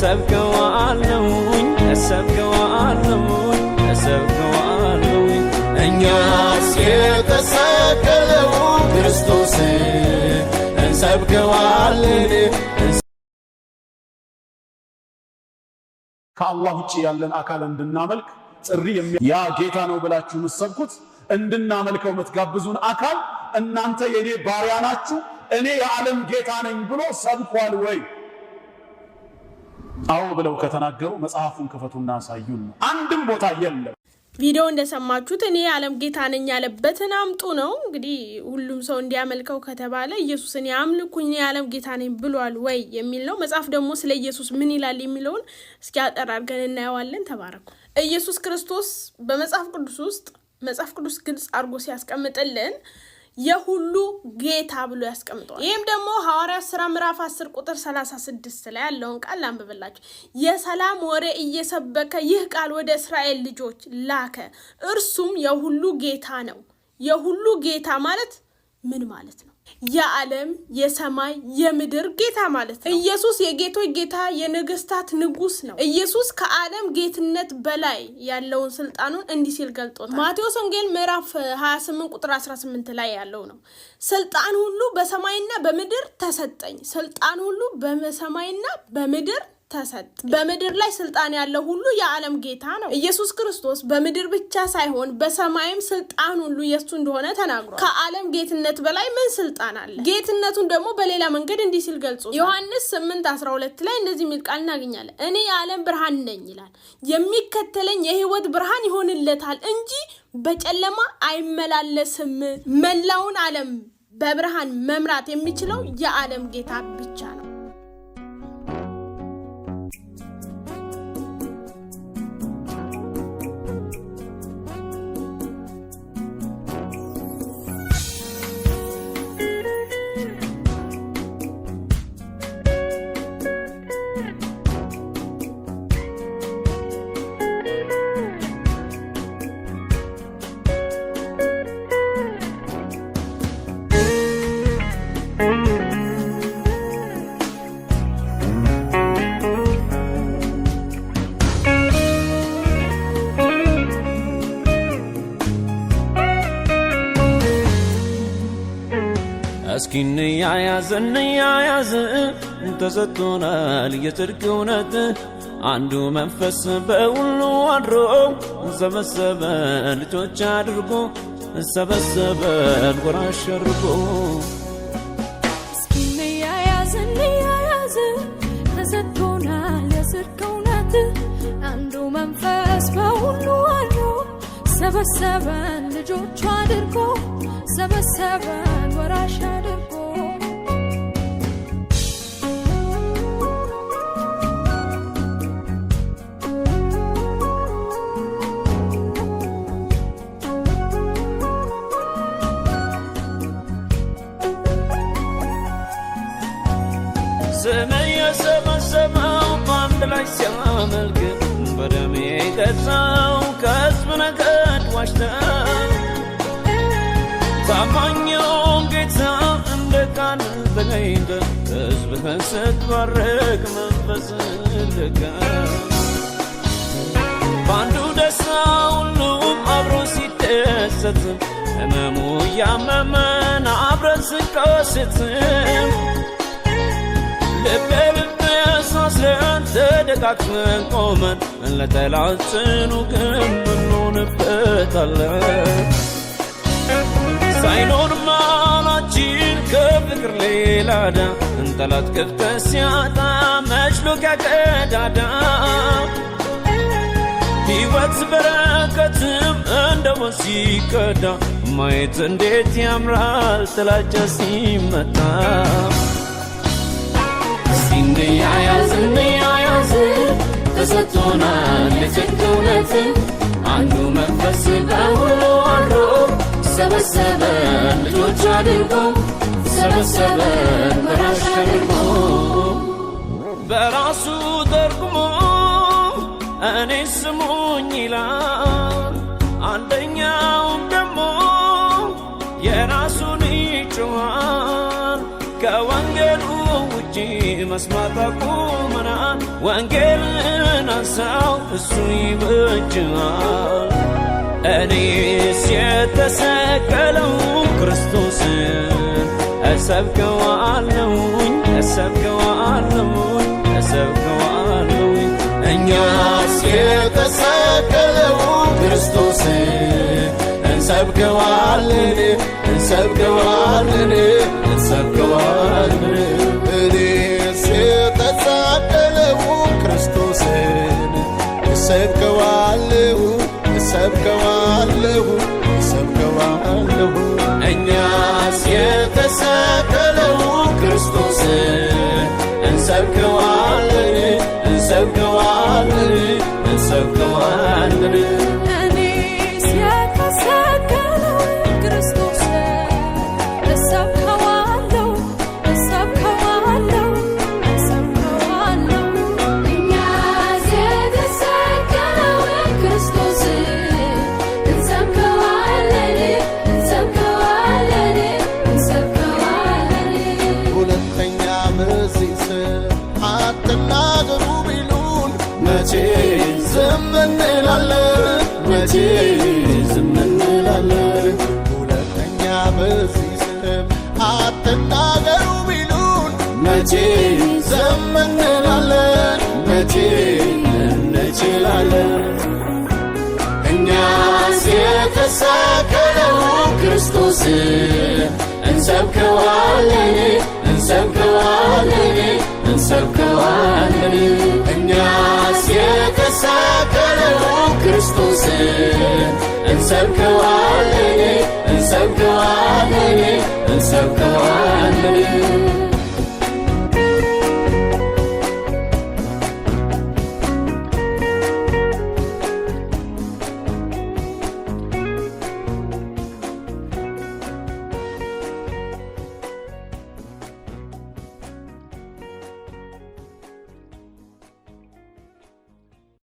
እሰብከዋለሁኝ፣ እሰብከዋለሁኝ፣ እሰብከዋለሁኝ። እኛስ የተሰቀለው ክርስቶስ እንሰብከዋለን። ከአላህ ውጭ ያለን አካል እንድናመልክ ጥሪ፣ ያ ጌታ ነው ብላችሁ የምትሰብኩት፣ እንድናመልከው የምትጋብዙን አካል እናንተ የኔ ባሪያ ናችሁ፣ እኔ የዓለም ጌታ ነኝ ብሎ ሰብኳል ወይ? አዎ ብለው ከተናገሩ መጽሐፉን ክፈቱና አሳዩን ነው። አንድም ቦታ የለም። ቪዲዮ እንደሰማችሁት እኔ የዓለም ጌታ ነኝ ያለበትን አምጡ ነው። እንግዲህ ሁሉም ሰው እንዲያመልከው ከተባለ ኢየሱስን ያምልኩኝ እኔ የዓለም ጌታ ነኝ ብሏል ወይ የሚል ነው። መጽሐፍ ደግሞ ስለ ኢየሱስ ምን ይላል የሚለውን እስኪ አጠር አድርገን እናየዋለን። ተባረኩ። ኢየሱስ ክርስቶስ በመጽሐፍ ቅዱስ ውስጥ፣ መጽሐፍ ቅዱስ ግልጽ አድርጎ ሲያስቀምጥልን የሁሉ ጌታ ብሎ ያስቀምጠዋል። ይህም ደግሞ ሐዋርያት ስራ ምዕራፍ 10 ቁጥር 36 ላይ ያለውን ቃል ላንብብላችሁ። የሰላም ወሬ እየሰበከ ይህ ቃል ወደ እስራኤል ልጆች ላከ፣ እርሱም የሁሉ ጌታ ነው። የሁሉ ጌታ ማለት ምን ማለት ነው? የዓለም፣ የሰማይ፣ የምድር ጌታ ማለት ነው። ኢየሱስ የጌቶች ጌታ፣ የነገስታት ንጉስ ነው። ኢየሱስ ከዓለም ጌትነት በላይ ያለውን ስልጣኑን እንዲህ ሲል ገልጦታል። ማቴዎስ ወንጌል ምዕራፍ 28 ቁጥር 18 ላይ ያለው ነው። ስልጣን ሁሉ በሰማይና በምድር ተሰጠኝ። ስልጣን ሁሉ በሰማይና በምድር ተሰጠ። በምድር ላይ ስልጣን ያለው ሁሉ የዓለም ጌታ ነው። ኢየሱስ ክርስቶስ በምድር ብቻ ሳይሆን በሰማይም ስልጣን ሁሉ የእሱ እንደሆነ ተናግሯል። ከዓለም ጌትነት በላይ ምን ስልጣን አለ? ጌትነቱን ደግሞ በሌላ መንገድ እንዲህ ሲል ገልጾ ዮሐንስ 8 12 ላይ እንደዚህ የሚል ቃል እናገኛለን። እኔ የዓለም ብርሃን ነኝ ይላል። የሚከተለኝ የህይወት ብርሃን ይሆንለታል እንጂ በጨለማ አይመላለስም። መላውን ዓለም በብርሃን መምራት የሚችለው የዓለም ጌታ ብቻ ነው። እስኪ እንያያዝ፣ እንያያዝ፣ ተሰጥቶናል የጽድቅ እውነት። አንዱ መንፈስ በሁሉ አድሮ ሰበሰበን ልጆች አድርጎ፣ ሰበሰበን ወራሽ አድርጎ። እስኪ እንያያዝ፣ እንያያዝ፣ ተሰጥቶናል የጽድቅ እውነት። አንዱ መንፈስ በሁሉ አድሮ ሰበሰበን ልጆቹ አድርጎ፣ ሰበሰበን ወራሽ አድርጎ። ስም የሰበሰበው በአንድ ላይ ሲያመልክ፣ በደሜ የገዛው ከሕዝብ ነገድ ዋሽተው፣ ታማኙን ጌታ እንደ ቃል ተገኝተ ሕዝብህን ስትባርክ መንፈስን ልከ፣ በአንዱ ደስታ ሁሉም አብሮ ሲደሰት፣ ህመሙ እያመመን አብረን ስንቆስትም፣ ልብ ልብ ሳስረን ተደጋግፈን ቆመን ለጠላት ጽኑ ግንብ እንሆንበታለን። ሳይኖር ማላችን ከፍቅር ሌላ ዳ፣ ጠላት ክፍተት ሲያጣ መችሎ ቀዳዳ፣ ሕይወት በረከትም እንደ ወንዝ ሲቀዳ ማየት እንዴት ያምራል ጥላቻ ሲመጣ። እስኪ እንያያዝ፣ እንያያዝ፣ ተሰጥቶናል የጽድቅ እውነት። አንዱ መንፈስ በሁሉ አድሮ ሰበሰበን ልጆች አድርጎ፣ ሰበሰበን ወራሽ አድርጎ። በራሱ ተርጉሞ እኔ ስሙኝ ይላል፣ አንደኛውም ደግሞ የራሱን ይጮኻል። ከወንጌሉ ውጪ መስማት አቁመናል። ወንጌልን አንሳው እሱ ይበጅሃል። እኔስ የተሰቀለው ክርስቶስን እሰብከዋለሁኝ፣ እሰብከዋለሁኝ፣ እሰብከዋለሁኝ። እኛስ የተሰቀለው ክርስቶስን እንሰብከዋለን፣ እንሰብከዋለን፣ እንሰብከዋለን። እኔስ የተሰቀለው ክርስቶስን እሰብከዋለሁ፣ እሰብከዋለሁ፣ እሰብከዋለሁ። እኛስ የተሰቀለው ክርስቶስን እንሰብከዋለን፣ እንሰብከዋለን፣ እንሰብከዋለን። እኔስ የተሰቀለው ክርስቶስን እሰብከዋለሁ፣ እሰብከዋለሁ፣ እሰብከዋለሁ። እኛስ የተሰቀለውን ክርስቶስን እንሰብከዋለን፣ እንሰብከዋለን፣ እንሰብከዋለን። ሁለተኛ በዚህ ስም አትናገሩ ቢሉን መቼ ዝም እንላለን? መቼ ዝም እንላለን? ሁለተኛ በዚህ ስም አትናገሩ ቢሉን መቼ ዝም እንላለን? መቼ እንችላለን? እኛስ የተሰቀለው ክርስቶስን እንሰብከዋለን፣ እንሰብከዋለን፣ እንሰብከዋለን። እኛስ የተሰቀለው ክርስቶስን እንሰብከዋለን፣ እንሰብከዋለን፣ እንሰብከዋለን።